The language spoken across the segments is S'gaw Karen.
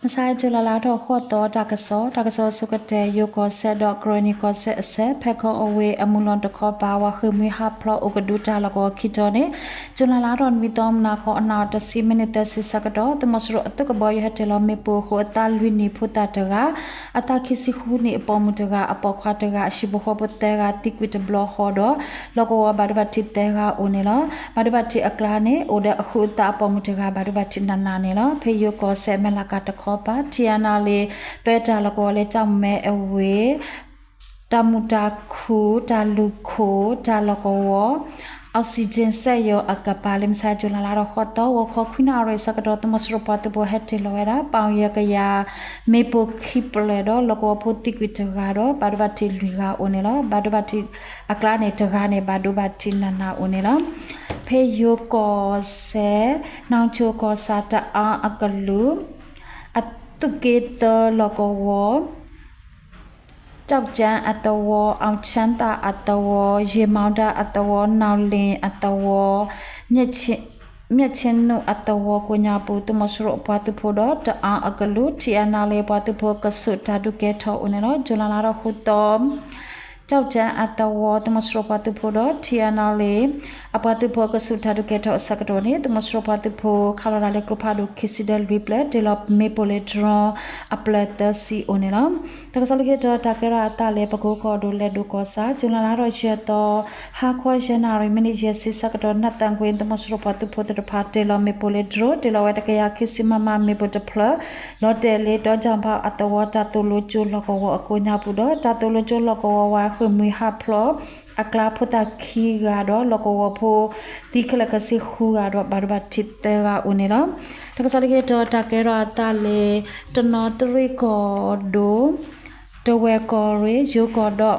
မဆါ July လါထီၣ်ဃိးသီ တၢ်ကစီၣ်, တၢ်ကစီၣ်အဆိကတၢၢ် ယိၤကီၢ်စဲၣ်ဒီးကရၢနံၤကီၢ်စဲၣ်အဆၢ ဖဲခီအဝ့ၢ်အမုၢ်လီၤတခီပၤ ဝၤဃ့ၢ်မှံဟးဖျိးအိၣ်ကဒုတၢ်လီၢ်ကဝီၤခံတီၤန့ၣ် July လါထီၣ်နွံသီ မုၢ်နၤခီ အနၣ်ရံၣ်တဆံ မံးနံးသၢဆံဆၢကတီၢ် သုးမီၤစိရိၤအသုးကဘီယူၤဟဲတ့ၢ်လီၤမ့ၣ်ပိၢ်အဃိ အသးလွံၢ်နံၣ်ဖိသၣ်တဂၤ, အသးခံဆံဃုနံၣ်အပိာ်မုၣ်တဂၤ, အပိာ်ခွါတဂၤ, အဟံၣ်ဖိဃီဖိသၢဂၤသံကွံာ်တဘျီဃီဒီး လီၢ်ကဝီၤဘၣ်ဒိဘၣ်ထံးသၢဂၤအိၣ်န့ၣ်လီၤ. ဘၣ်ဒိဘၣ်ထံးအကျါန့ၣ် အိၣ်ဒီးအဃုအသးအပိာ်မုၣ်တဂၤ ဘၣ်ဒိဘၣ်ထံးနးနးန့ၣ်လီၤ. ဖဲယိၤကီၢ်စဲၣ် မဲၢ်လးကၤတခီပၤ ထံအါနါလ့ ပၢတၢ်လီၢ်ကဝီၤလၢကၠီၣ်မဲအဝ့ၢ် တၢ်မုာ်တၢ်ခုၣ် တၢ်လူၢ်ခိၣ် တၢ်လီၢ်ကဝီၤ oxygen စက်ရုံအကပၤ လၢမဆါ July လါထီၣ်ဃိးသီ ဂီၤခီခွံနၣ်ရံၣ်ဆၢကတီၢ် သုးမီၤစိရိၤပှၤသုးဖိဟဲတ့ၢ်လီၤဝဲဒၣ် ပီၣ်ယဲၢ်ကယၤ မ့ၣ်ပိၢ်ခံဖျၢၣ်ဒီး လီၢ်ကဝီၤဖိသံကွံာ်တဂၤဒီး ဘၣ်ဒိဘၣ်ထံးလွံၢ်ဂၤအိၣ်န့ၣ်လီၤ. ဘၣ်ဒိဘၣ်ထံးအကျါန့ၣ် တဂၤန့ၣ် ဘၣ်ဒိဘၣ်ထံးနးနးအိၣ်န့ၣ်လီၤ. ဖဲယိၤကီၢ်စဲၣ် နီၣ်ဆိကီၢ်ဆၣ် တအါအကလုာ် အသုးက့သၢလီၢ်ကဝီၤ ကၠီၣ်ကၠၣ်အသဝီ, အီၣ်ဆၣ်သၣ်အသဝီ, ယ့ၢ်မီဒၣ်အသဝီ, နီၣ်လ့ၣ်အသဝီ, မျၢၢ်ဆ့နူၣ်အသဝီကိးညါပူၤ သုးမီၤစိရိၤအပှၤသုးဖိဒီး တအါအကလုာ် ထံအါနါလ့အပှၤသုးဖိ ကဆူးတၢ်ဒုးကဲထီၣ်အိၣ်န့ၣ်လီၤ. July လါထီၣ်ဃိးသီ ကၠီၣ်ကၠၣ်အသဝီ သုးမီၤစိရိၤပှၤသုးဖိဒီး ထံအါနါလ့ အပှၤသုးဖိကဆူးတၢ်ဒုးကဲထီၣ်အဆၢကတီၢ်န့ၣ် သုးမီၤစိရိၤပှၤသုးဖိခးလီၤတၢ်လၢကျိဖးဒိၣ်ခံဆံဒီးလွံၢ်ဖျၢၣ် တ့ၢ်လီၤမ့ၣ်ပိၢ်လၢ drone အပျၢၤသၢဆံအိၣ်န့ၣ်လီၤ. တၢ်ကစီၣ်လၢခံတီၤ တၢ်ကဲထီၣ်အသးလၢပကိကီၢ်ဒိၣ်လဲၤဒိၣ်ကီၢ်ဆၣ် July လါထီၣ်ယဲၢ်သီ ဟါခီယဲၢ်နၣ်ရံၣ် မံးနံးယဲၢ်ဆံဆၢကတီၢ် နၢ်သၣ်ကွ့ သုးမီၤစိရိၤပှၤသုးဖိသ့ၣ်တဖၣ် တ့ၢ်လီၤမ့ၣ်ပိၢ်လၢ drone တ့ၢ်လီၤဝဲတကယၤခံဆံ MM မ့ၣ်ပိၢ်တဖျၢၣ် လီၤတဲာ်လၢ တီကၠီၣ်ဘၣ်အသဝီ တၢ်သိၣ်လိကၠိလီၢ်ကဝီၤအကိးညါပူၤဒီး တၢ်သိၣ်လိကၠိလီၢ်ကဝီၤဝဲဃ့ၢ်မှံဟးဖျိး အကျါဖိသၣ်ခံဂၤဒီး လီၢ်ကဝီၤဖိသံခဲလၢာ်ခဲဆ့ဃုဂၤဒီး ဘၣ်ဒိဘၣ်ထံးသၢဂၤအိၣ်န့ၣ်လီၤ. တၢ်ကစီၣ်လၢခံတီၤ တၢ်ကဲထီၣ်အသးလၢ တနီသရံၣ်ကီၢ်ဒိၣ် တဝဲၢ်ကီၢ်ရ့ၣ် ယိၤကီၢ်ဒီး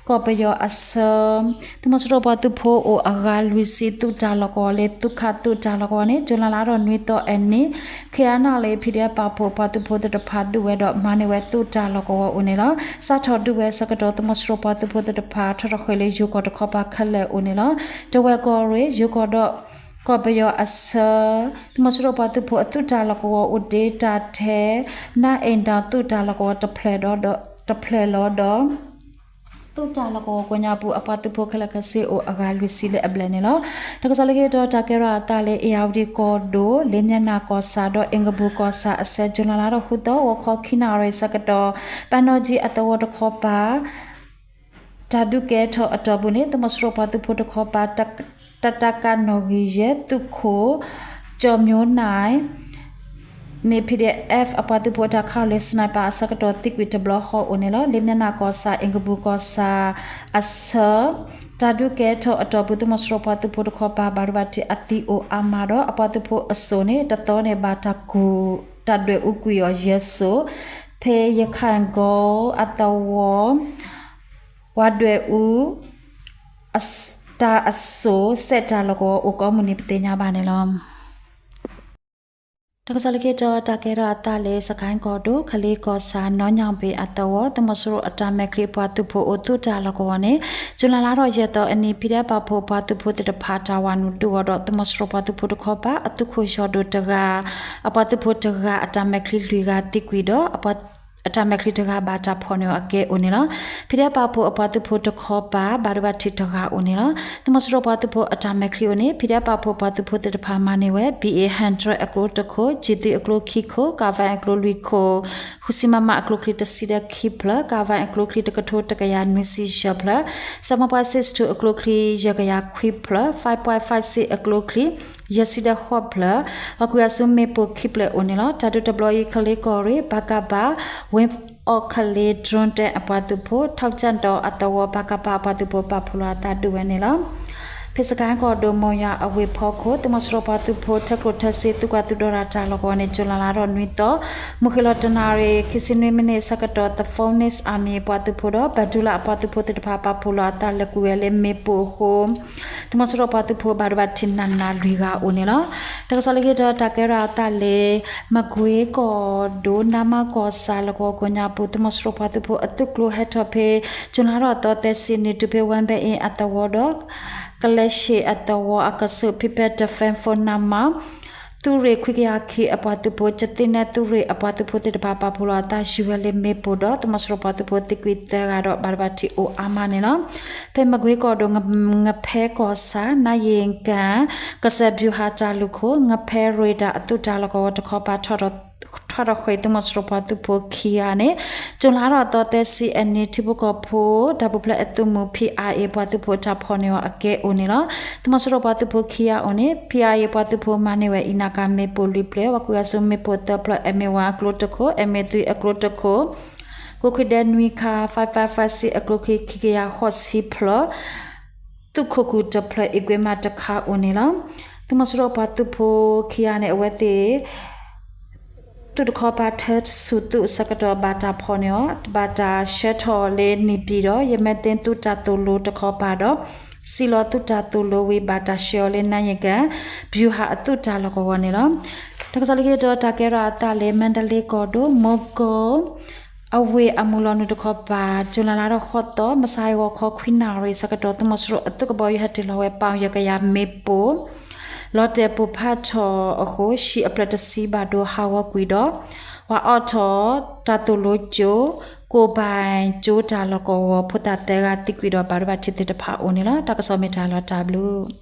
ကီၢ်ပယီၤအဆၢ သုးမီၤစိရိၤပှၤသုးဖိအိၣ်အဂၤလွံၢ်ဆံ သုးတၢ်လီၢ်ကဝီၤလၢ သုးခးသုးတၢ်လီၢ်ကဝီၤန့ၣ် July လါထီၣ်နွံသီအနံၤ ခ့အါနၣ်လ့ PDF ပာ်ဖှိၣ်ပှၤသုးဖိသ့ၣ်တဖၣ်ဒုးဝဲဒီးမၤန့ၢ်ဝဲသုးတၢ်လီၢ်ကဝီၤအိၣ်န့ၣ်လီၤ. စးထီၣ်ဒုးဝဲအဆၢကတီၢ် သုးမီၤစိရိၤပှၤသုးဖိသ့ၣ်တဖၣ် ထီၣ်ထီၣ်ဃ့ၢ်လၢယိၤကီၢ်တခီပၤခဲလၢာ်အိၣ်န့ၣ်လီၤ. တဝဲၢ်ကီၢ်ရ့ၣ် ယိၤကီၢ်ဒီး ကီၢ်ပယီၤအဆၢ သုးမီၤစိရိၤပှၤသုးဖိအသုးတၢ်လီၢ်ကဝီၤအိၣ်ဒ့တၢ်ထဲ နၢ်အ့ၣ်ဒီးသုးတၢ်လီၢ်ကဝီၤတဖျၢၣ်ဒီး တဖျၢၣ်လီၤဒီး သုးတၢ်လီၢ်ကဝီၤကိးညါပူၤ အပှၤသုးဖိခဲလၢာ်ခဲဆ့အိၣ်အဂၤလွံၢ်ဆံလၢအဘျဲၣ်န့ၣ်လီၤ. တၢ်ကစီၣ်လၢခံတီၤ တၢ်ကဲထီၣ်အသးလၢ အ့ၣ်ယၣ်ဝတံၣ်ကီၢ်ဒိၣ် လ့ၣ်မၠဲၣ်နၢ်ကီၢ်ဆၣ်ဒီး အ့ၣ်ကပူၤကီၢ်ဆၣ်အဆၢ July လါထီၣ်ဃုသီ ဂီၤခီခံနၣ်ရံၣ်ဆၢကတီၢ် ပၢ်နီၢ်ကၠံအသဝီတခီပၤ တၢ်ဒုးကဲထီၣ်အတီၢ်ပူၤန့ၣ် သုးမီၤစိရိၤပှၤသုးဖိတခီပၤ တၢ်တၢ်ကးနီၣ်ဂံၢ်ယဲၢ် သုးခိၣ် ကၠီၣ်မျိၣ်နၢၣ် န့ၣ် PDF အပှၤသုးဖိအတၢ်ခးအီၤလၢ sniper အဆၢကတီၢ်သံကွံာ်တဘျီဃီအိၣ်န့ၣ်လီၤ. လ့ၣ်မၠဲၣ်နၢ်ကီၢ်ဆၣ် အ့ၣ်ကပူၤကီၢ်ဆၣ်အဆၢ တၢ်ဒုးကဲထီၣ်အတီၢ်ပူၤ သုးမီၤစိရိၤပှၤသုးဖိတခီပၤ ဘၣ်ဒိဘၣ်ထံးအသံအိၣ်အါမးဒီး အပှၤသုးဖိအစိၣ်န့ၣ် တသီန့ၣ် ဘၣ်တၢ်ကူၣ် တၢ်ဒွဲၣ်အူကွံာ်အီၤယဲၢ်စိၤ ဖဲရခၢၣ်ကီၢ်အသဝီ ဝးဒွဲၣ်အူ တၢ်အစိၣ် စဲးတၢ်လီၢ်ကဝီၤအိၣ်ကိးမုၢ်နံၤပသ့ၣ်ညါဘၣ်န့ၣ်လီၤ. တၢ်ကစီၣ်လၢခံတီၤ တၢ်ကဲထီၣ်အသးလၢ စကဲၣ်ကီၢ်ဒိၣ် ကလ့ကီၢ်ဆၣ် နီၢ်ညၣ်ဘ့ၣ်အသဝီ သုးမီၤစိရိၤအတၢ်မဲာ်ချံအပှၤသုးဖိအိၣ်သုးတၢ်လီၢ်ကဝီၤန့ၣ် ကၠူၤလါလါထီၣ်ယဲၢ်သီအနံၤ ဖံးဒဲးပာ်ဖှိၣ်ပှၤသုးဖိသ့ၣ်တဖၣ် တၢ်ဝးနုာ်ဒုးအီၤဒီး သုးမီၤစိရိၤပှၤသုးဖိတခီပၤ အသုးခိၣ်ယီၢ်ဒိၣ်တဂၤ အပှၤသုးဖိတဂၤ အတၢ်မဲာ်ချံလွံၢ်ဂၤသံကွံာ်ဒီး အတၢ်မဲာ်ချံတဂၤဘၣ်တၢ်ဖီၣ်န့ၢ်အီၤအကဲအိၣ်န့ၣ်လီၤ. ဖံးဒဲးပာ်ဖှိၣ်အပှၤသုးဖိတခီပၤ ဘၣ်ဒိဘၣ်ထံးတဂၤအိၣ်န့ၣ်လီၤ. သုးမီၤစိရိၤပှၤသုးဖိအတၢ်မဲာ်ချံအိၣ်န့ၣ် ဖံးဒဲးပာ်ဖှိၣ်ပှၤသုးဖိသ့ၣ်တဖၣ်မၤန့ၢ်ဝဲ ဘံဢ့ၣ် ဟၣ်ဒြဲၣ် အကျိတခိၣ်, ကံၣ်သွံၣ်အကျိခံခိၣ်, ကၣ်ဝဲၣ်အကျိလွံၢ်ခိၣ်, ဃုဆံ MM အကျိချံတဆံဒီးခံဖျၢၣ်, ကၣ်ဝဲၣ်အကျိချံတကထိတကယၤနွံဆံယဲၢ်ဖျၢၣ်, စဲမပှဲစ့ၣ်ထူၣ်အကျိချံယဲၢ်ကယၤခွံဖျၢၣ်, ဖဲးပွဲးဖဲးစ့ၣ် အကျိချံ ယဲၢ်ဆံဒီးဃိးဖျၢၣ်, ဟီၣ်ကွံာ်အစုမ့ၣ်ပိၢ်ခံဖျၢၣ်အိၣ်န့ၣ်လီၤ. တၢ်ဒုးတဘျီအံၤ ကလ့ကီၢ်ရ့ၣ် ပကဖ ဝ့ၣ်အီၣ်ကလ့ drone တၢ်အပှၤသုးဖိ ထီၣ်ကၠၢ်ဒီးအသဝီ ပကဖ အပှၤသုးဖိပာ်ဖှိၣ်လီၤအသးဒုးဝဲန့ၣ်လီၤ. ဖဲစကဲၣ်ကီၢ်ဒိၣ် မိၢ်ယွၤအဝ့ၢ်ဖီခိၣ် သုးမီၤစိရိၤပှၤသုးဖိ ထၢကျိၣ်ထၢစ့ သုးကွၢ်သုးဒီတၢ်လီၢ်ကဝီၤန့ၣ် ကၠူၤလါလါထီၣ်နွံသီ မုၢ်ဃ့ၢ်လီၤတနၣ်ရံၣ် ခံဆံနွံမံးနံးဆၢကတီၢ် The Phoenix Army အပှၤသုးဖိဒီး ဘၣ်ဒူလၣ်အပှၤသုးဖိသ့ၣ်တဖၣ် ပာ်ဖှိၣ်လီၤအသးလဲၤကွံာ်ဝဲလၢမ့ၣ်ပိၢ်အဃိ သုးမီၤစိရိၤပှၤသုးဖိဘၣ်ဒိဘၣ်ထံးနးနးလွံၢ်ဂၤအိၣ်န့ၣ်လီၤ. တၢ်ကစီၣ်လၢခံတီၤ တၢ်ကဲထီၣ်အသးလၢ မကွ့ကီၢ်ဒိၣ် နါမၢ်ကီၢ်ဆၣ်လီၢ်ကဝီၤကိးညါပူၤ သုးမီၤစိရိၤပှၤသုးဖိအသုးကျိၤဟဲထီၣ်ဖဲ ကၠူၤလါထီၣ်သီသၢဆံနံၤ တုၤဖဲဝဲဘဲအ့အသဝီဒီး ကလဲၤဆံးအသဝီအကဆူး People Defense Force နါမၢ် သုးရ့ၣ်ခွံကယၤခံအပှၤသုးဖိ ကသ့ၣ်နဲၣ်သုးရ့ၣ်အပှၤသုးဖိသ့ၣ်တဖၣ် ပာ်ဖှိၣ်လီၤအသးယံာ်ဝဲလၢမ့ၣ်ပိၢ်ဒီး သုးမီၤစိရိၤပှၤသုးဖိသံကွံာ်သၢဂၤဒီး ဘၣ်ဒိဘၣ်ထံးအိၣ်အါမးန့ၣ်လီၤ. ဖဲမကွ့ကီၢ်ဒိၣ် ငဖဲကီၢ်ဆၣ် နါယ့ၣ်ကၣ် ကစၢၢ်ဘျူၤဟၣ်တၢ်လူၢ်ခိၣ် ငဖဲရ့ဒါအသုးတၢ်လီၢ်ကဝီၤတခီပၤ ထီၣ်ထီၣ်ဃ့ၢ်သုးမီၤစိရိၤပှၤသုးဖိခံဂၤန့ၣ် ကၠူၤလါထီၣ်သီသၢဆံအနံၤ ထံဖိကီၢ်ဖိ တၢ်ပူၤဖျဲးအသုးမုၢ် ဖံးအါအ့ၣ် ပှၤသုးဖိအတၢ်ဖီၣ်န့ၢ်အီၤအကဲအိၣ်န့ၣ်လီၤ. သုးမီၤစိရိၤပှၤသုးဖိခံဂၤအိၣ်န့ၣ် ဖံးအါအ့ၣ် ပှၤသုးဖိမၤန့ၢ်ဝဲအံၤ နၢ်ကၣ်မ့ၣ်ပိၢ်လွံၢ်ဖျၢၣ် ပှၤကွံာ်အစိမ့ၣ်ပိၢ်သၢဖျၢၣ် M A one အကျိတခိၣ် M A three အကျိတခိၣ် ကိးခွံဒဲနွံခါ five five five six အကျိခံ ခံကယၤဃိးဆံဖျၢၣ် သုးခိၣ်ကူၣ်တဖျၢၣ် အံၤကွ့မးတခါအိၣ်န့ၣ်လီၤ. သုးမီၤစိရိၤပှၤသုးဖိခံဂၤန့ၣ် အဝဲသ့ၣ် သုးတခီပၤထၢဆူၣ်သုးအဆၢကတီၢ် ဘၣ်တၢ်ဖီၣ်န့ၢ်အီၤ ဘၣ်တၢ်ဆှၢထီၣ်လၢနံၣ်ပံၣ်ဒီး ယမဲသ့သုးတၢ်သိၣ်လိတခီပၤဒီး စံးလီၤသုးတၢ်သိၣ်လိဝံၤ ဘၣ်တၢ်ဆှၢအီၤလၢနါယ့ၣ်ကၣ် ဘျူၤဟၣ်အသုးတၢ်လီၢ်ကဝီၤန့ၣ်လီၤ. တၢ်ကစီၣ်လၢခံတတီၤ တၢ်ကဲထီၣ်အသးလၢ မါဒလ့ကီၢ်ဒိၣ် မိၢ်ကိၢ် အဝ့ၢ်အမုၢ်လီၤနုာ်တခီပၤ ကၠူၤလါလါထီၣ်ဃိးသီ မုၢ်ဆါဟံၣ်ဂီၤခီခွံနၣ်ရံၣ်ဆၢကတီၢ် သုးမီၤစိရိၤအသုးကဘီယူၤဟဲတ့ၢ်လီၤဝဲ ပီၣ်ယဲၢ်ကယၤမ့ၣ်ပိၢ် လီၤတဲာ်ပိၢ်ဖးထီၣ်အဃိ ဟံၣ်အဖျၢၣ်တဆံဘၣ်ဒိဟးဂီၤကွံာ်ဒီး ပှၤအီၣ်ထီၣ်တၢ်သိၣ်လိကၠိ ကိၣ်ဘၣ်ကၠိတၢ်လီၢ်ကဝီၤ ဖိသၣ်သၢဂၤသံကွံာ်ဒီး ဘၣ်ဒိဘၣ်ထံးသ့ၣ်တဖၣ်အိၣ်န့ၣ်လီၤ. တၢ်ကစီၣ်မ့ၢ်တၢ်လီၤတၢ်ဘျုး